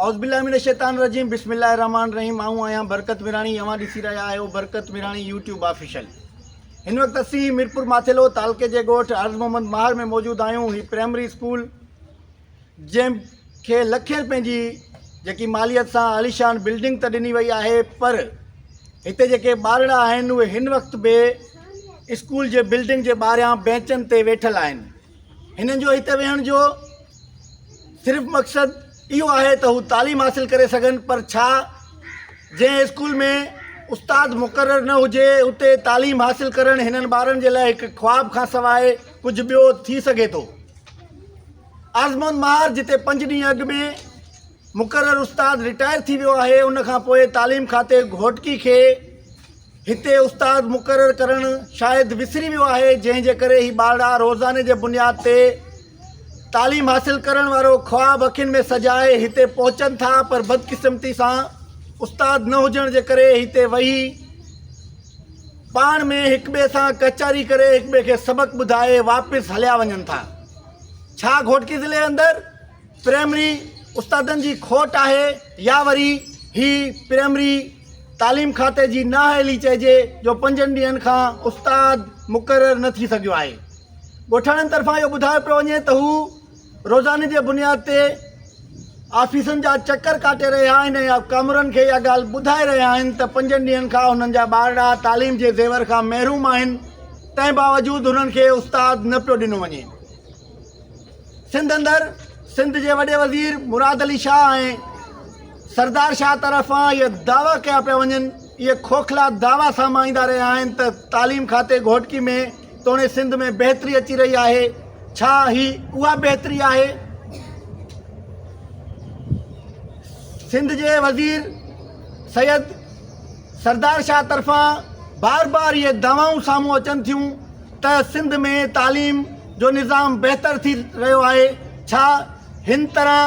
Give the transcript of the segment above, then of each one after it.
اعوذ بالله من الشيطان الرجيم بسم الله الرحمن الرحيم آئون آهيان برڪت ميراڻي اوهان ڏسي رهيا آهيو برڪت ميراڻي يوٽيوب آفيشل هن وقت اسين ميرپور ماٿيلو تعلقي جي ڳوٺ عرض محمد ماهر ۾ موجود آهيون هي پرائمري اسڪول جنهن کي لکين رپين جي جيڪي ماليت سان عاليشان بلڊنگ ته ڏني وئي آهي پر هتي جيڪي ٻارڙا آهن اهي هن وقت به اسڪول جي بلڊنگ جي ٻاهريان بينچن تي ويٺل آهن هنن جو هتي ويهڻ جو صرف مقصد اهو آهي ته هو تعليم حاصل ڪري سگهن پر ڇا جنهن اسڪول ۾ استاد مقرر نه هجي اتي تعليم حاصل ڪرڻ هنن ٻارن جي لاء هڪ خواب کان سواء ڪجهه ٻيو ٿي سگهي ٿو؟ آزمون مهار جتي پنج ڏينهن اڳ ۾ مقرر استاد رٽائر ٿي ويو آهي ان کان پوء تعليم کاتي گهوٽڪي کي هتي استاد مقرر ڪرڻ شايد وسري ويو آهي جنهن جي ڪري هي ٻارڙا روزاني جي بنياد تي تعليم حاصل ڪرڻ وارو خواب اکين ۾ سجائي هتي پهچن ٿا پر بدقسمتي سان استاد نه هجڻ جي ڪري هتي ويهي پاڻ ۾ هڪ ٻئي سان ڪچهري ڪري هڪ ٻئي کي سبق ٻڌائي واپس هليا وڃن ٿا. ڇا گهوٽڪي ضلعي اندر پرائمري استادن جي کوٽ آهي يا وري هي پرائمري تعليم کاتي جي نااهلي چئجي جو پنجن ڏينهن کان استاد مقرر نه ٿي سگهيو آهي. ڳوٺاڻن طرفان اهو ٻڌايو پيو وڃي ته هو روزاني جي بنياد تي آفيسن جا چڪر ڪاٽي رهيا آهن ۽ ڪامورن کي اها ڳالهه ٻڌائي رهيا آهن ته پنجن ڏينهن کان هنن جا ٻارڙا تعليم جي زيور کان محروم آهن تنهن باوجود هنن کي استاد نه پيو ڏنو وڃي. سنڌ اندر سنڌ جي وڏي وزير مراد علي شاهه ۽ سردار شاهه طرفان اهي دعويٰ ڪيا پيا وڃن، اهي کوکلا دعويٰ سامهون آيندا رهيا آهن ته تعليم کاتي گهوٽڪي ۾ توڻي سنڌ ۾ بهتري اچي رهي آهي، ڇا هي اها بهتري آهي؟ سنڌ جي وزير سيد سردار شاهه طرفان بار بار اهي دعوائون سامهون اچن ٿيون ته سنڌ ۾ تعليم جو نظام بهتر ٿي رهيو آهي، ڇا هن طرح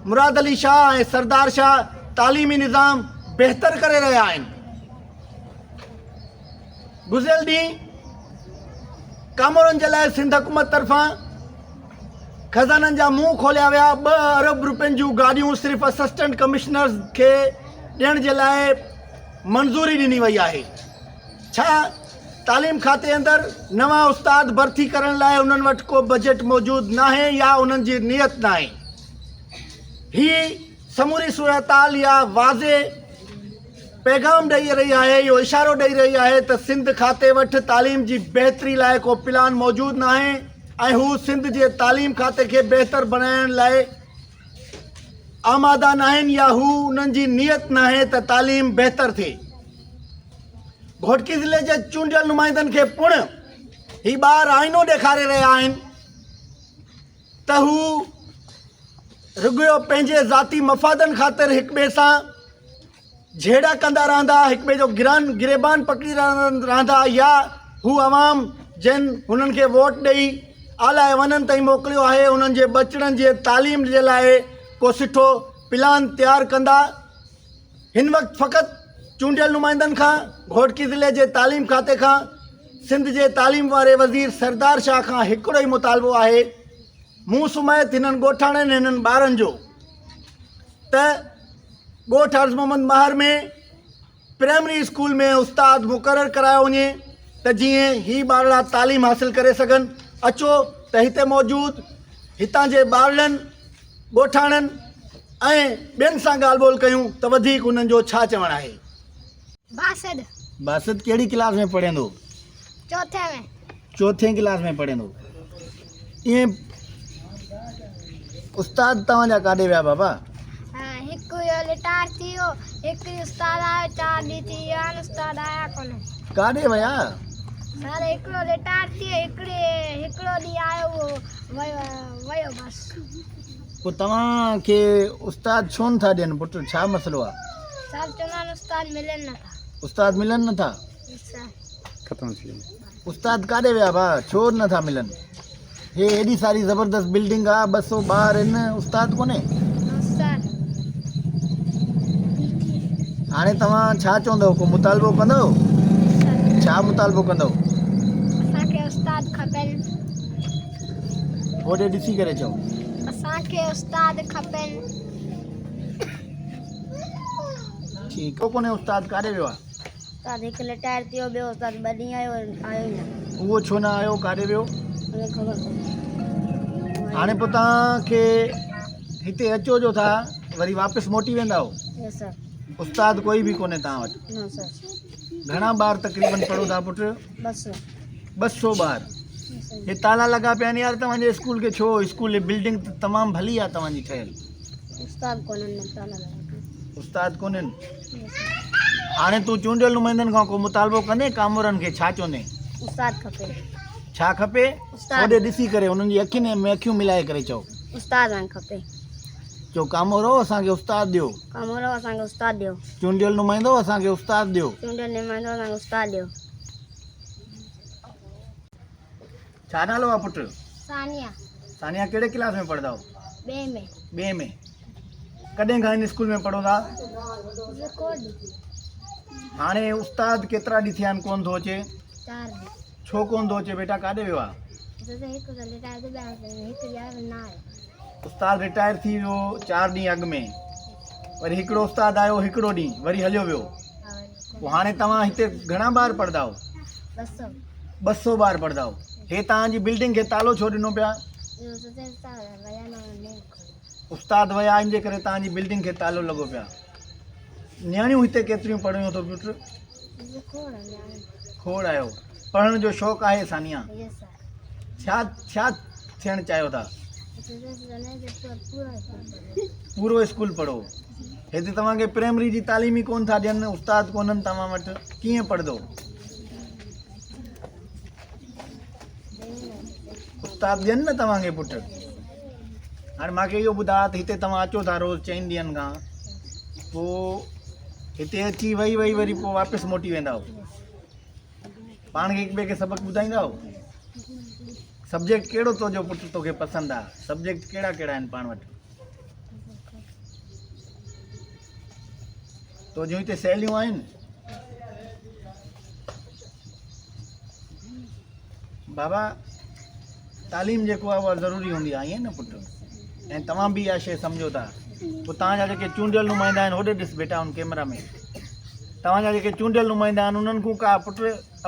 مراد علي شاهه ۽ سردار شاهه تعليمي نظام بهتر ڪري رهيا آهن؟ گذريل ڏينهن ڪامورن جي لاء سنڌ حڪومت طرفان خزانن جا منهن کوليا ويا، ٻه ارب روپين جون گاڏيون صرف اسسٽنٽ ڪمشنرز کي ڏيڻ جي لاء منظوري ڏني وئي آهي. ڇا تعليم کاتي اندر نوان استاد ڀرتي ڪرڻ لاء انهن وٽ ڪو بجيٽ موجود ناهي يا انهن جي نيت ناهي؟ هي سموري صورتحال اها واضح پيغام ڏئي رهي آهي، اهو اشارو ڏئي رهي آهي ته سنڌ کاتي وٽ تعليم جي بهتري لاء ڪو پلان موجود ناهي ۽ هو سنڌ جي تعليم کاتي کي بهتر بڻائڻ لاء آماده ناهن يا هو انهن جي نيت ناهي ته تعليم بهتر ٿئي. گهوٽڪي ضلعي جي چونڊيل نمائندن کي پڻ هي ٻار آئينو ڏيکاري رهيا آهن ته هو رڳو پنهنجي ذاتي مفادن خاطر هڪ ٻئي سان جهيڙا ڪندا رهندا، هڪ ٻئي جو گران گريبان پڪڙي رهندا يا هو عوام جن هنن کي ووٽ ڏئي اعليٰ ايوانن تائين موڪليو آهي انهن جي ٻچڙن جي تعليم جي لاء ڪو سٺو پلان تيار ڪندا. هن وقت فقط چونڊيل نمائندن کان، گهوٽڪي ضلعي جي تعليم کاتي کان، سنڌ جي تعليم واري وزير سردار شاهه کان هڪڙو ئي مطالبو آهي مون سميت هنن ڳوٺاڻن هنن ٻارن جو ته ڳوٺ عرض محمد مهر ۾ پرائمري اسڪول ۾ استاد مقرر ڪرايو وڃي ته جيئن هي ٻارڙا تعليم حاصل ڪري سگهن اچو ته هتي موجود هتان جي ٻارڙن ڳوٺاڻن ۽ ٻين سان ڳالهه ٻولهه ڪيون ته وڌيڪ انهن جو ڇا چوڻ آهي. باسط. باسط ڪهڙي ڪلاس ۾ پڙهين ٿو؟ چوٿين ۾. چوٿين ڪلاس ۾ پڙهين ٿو. ائين استاد توهان جا ڪاڏي ويا بابا؟ هڪ اهو رٽائر ٿي ويو، هڪ استاد آيو چار ڏينهن ٿي ويا آهن استاد آيا ڪونهن. ڪاڏي ويا؟ سر هڪڙو رٽائر ٿي ويو هڪڙي هڪڙو ڏينهن آيو اهو ويو ويو بس. پوء توهان کي استاد ڇو نٿا ڏين پٽ ڇا مسئلو آ؟ سر چوندا آهن استاد ملن نٿا. استاد ملن نٿا؟ سر. ختم ٿي ويو. استاد ڪاڏي ويا ڀاء ڇو نٿا ملن؟ هي ايڏي ساري زبردست بلڊنگ آ 200 ٻار آهن استاد ڪونهي؟ سر. هاڻي توهان ڇا چوندؤ ڪو مطالبو ڪندؤ؟ سر. ڇا مطالبو ڪندؤ؟ اسان کي استاد کپن. هوڏي ڏسي ڪري چئو. اسان کي استاد کپن. ٺيڪ. ڪو ڪونهي استاد ڪاڏي ويو آ؟ استاد هڪ رٽائر ٿي ويو ٻيو استاد ٻه ڏينهن آيو آيو ئي نه. اهو ڇو نه آيو ڪاڏي ويو؟ ان کي خبر ڪونهي. هاڻي پوء توهان کي هتي اچو جو ٿا وري واپس موٽي ويندا آهيو؟ Yes sir. استاد ڪوئي به ڪونهي توهان وٽ؟ نه سر. گهڻا ٻار تقريبن پڙهو ٿا پٽ؟ 200. 200 ٻار. هي تالا لڳا پيا آهن يار توهان جي اسڪول کي ڇو؟ اسڪول جي بلڊنگ ته تمام ڀلي آهي توهان جي ٺهيل. استاد ڪونهن نه تالا لڳا پيا. استاد ڪونهن. هاڻي تون چونڊيل نمائندن کان ڪو مطالبو ڪندين ڪامورن کي ڇا چوندين؟ استاد کپي. ڇا کپي؟ استاد. هوڏي ڏسي ڪري انهن جي اکين ۾ اکيون ملائي ڪري چئو. استاد اسان کي کپي. چئو ڪامورو اسان کي استاد ڏيو. ڪامورو اسان کي استاد ڏيو. چونڊيل نمائندو اسان کي استاد ڏيو. چونڊيل نمائندو اسان کي استاد ڏيو. ڇا نالو آ پٽ؟ ثانيه. ثانيه ڪهڙي ڪلاس ۾ پڙهندا آهيو؟ ٻئي ۾. ٻئي ۾. ڪڏهن کان هن اسڪول ۾ پڙهو ٿا؟ هاڻي استاد ڪيترا ڏينهن ٿيا آهن ڪونه ٿو اچي؟ چار ڏينهن. ڇو ڪونه ٿو اچي بيٽا ڪاڏي ويو آ؟ استاد رٽائر ٿي ويو چار ڏينهن اڳ ۾ وري هڪڙو استاد آيو هڪڙو ڏينهن وري هليو ويو. پوء هاڻي توهان هتي گهڻا ٻار پڙهندا آهيو؟ 200 ٻار پڙهندا آهيو. هي توهان جي بلڊنگ کي تالو ڇو ڏنو پيا؟ استاد ويا ان جي ڪري توهان جي بلڊنگ کي تالو لڳو پيا. نياڻيون هتي ڪيتريون پڙهيون اٿو پٽ؟ کوڙ آهيو. پڙهڻ جو شوق آهي ثانيه؟ ڇا ڇا ٿيڻ چاهيو ٿا؟ پورو اسڪول پڙهو. هتي توهان کي پرائمري جي تعليم ئي ڪونه ٿا ڏين، استاد ڪونهن توهان وٽ، ڪيئن پڙهندو؟ استاد ڏين نه توهان کي پٽ. هاڻي مان کي اهو ٻڌاء ته هتي توهان اچو ٿا روز چئن ڏينهن کان پوء هتي اچي وئي وئي وري پوء واپس موٽي ويندا آهيو. پاڻ کي هڪ ٻئي کي سبق ٻڌائيندا آهيو؟ سبجيڪٽ ڪهڙو تنهنجو پٽ توکي پسند آهي؟ سبجيڪٽ ڪهڙا ڪهڙا آهن پاڻ وٽ؟ تنهنجون هتي سهيليون آهن؟ بابا تعليم جيڪو آهي اها ضروري هوندي آهي ائين نه پٽ ۽ توهان به اها شيء سمجهو ٿا پوء توهان جا جيڪي چونڊيل نمائندا آهن هوڏي ڏس بيٽا هن ڪيمرا ۾ توهان جا جيڪي چونڊيل نمائندا آهن انهن کان ڪا پٽ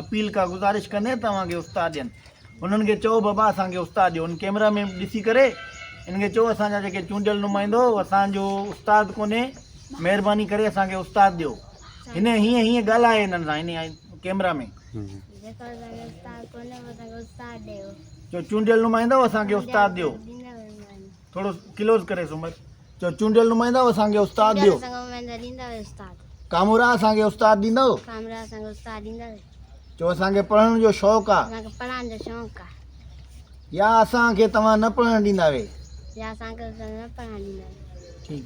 اپيل ڪا گذارش ڪندي توهان کي استاد ڏين انهن کي چئو بابا اسان کي استاد ڏيو ان ڪيمرا ۾ ڏسي ڪري ان کي چئو اسان جا جيڪي چونڊيل نمائندو اسان جو استاد ڪونهي مهرباني ڪري اسان کي استاد ڏيو هن هيئن هيئن ڳالهائي هنن سان هن ڪيمرا ۾. چئو چونڊيل نمائندو اسان کي استاد ڏيو. ٿورو ڪلوز ڪريس عمر. چئو چونڊيل نمائندو اسان کي استاد ڏيو. ڪامورا اسان کي استاد ڏيندؤ. چئو اسان کي پڙهڻ جو شوق آ. يا اسان کي توهان نه پڙهڻ ڏيندا وي. ٺيڪ.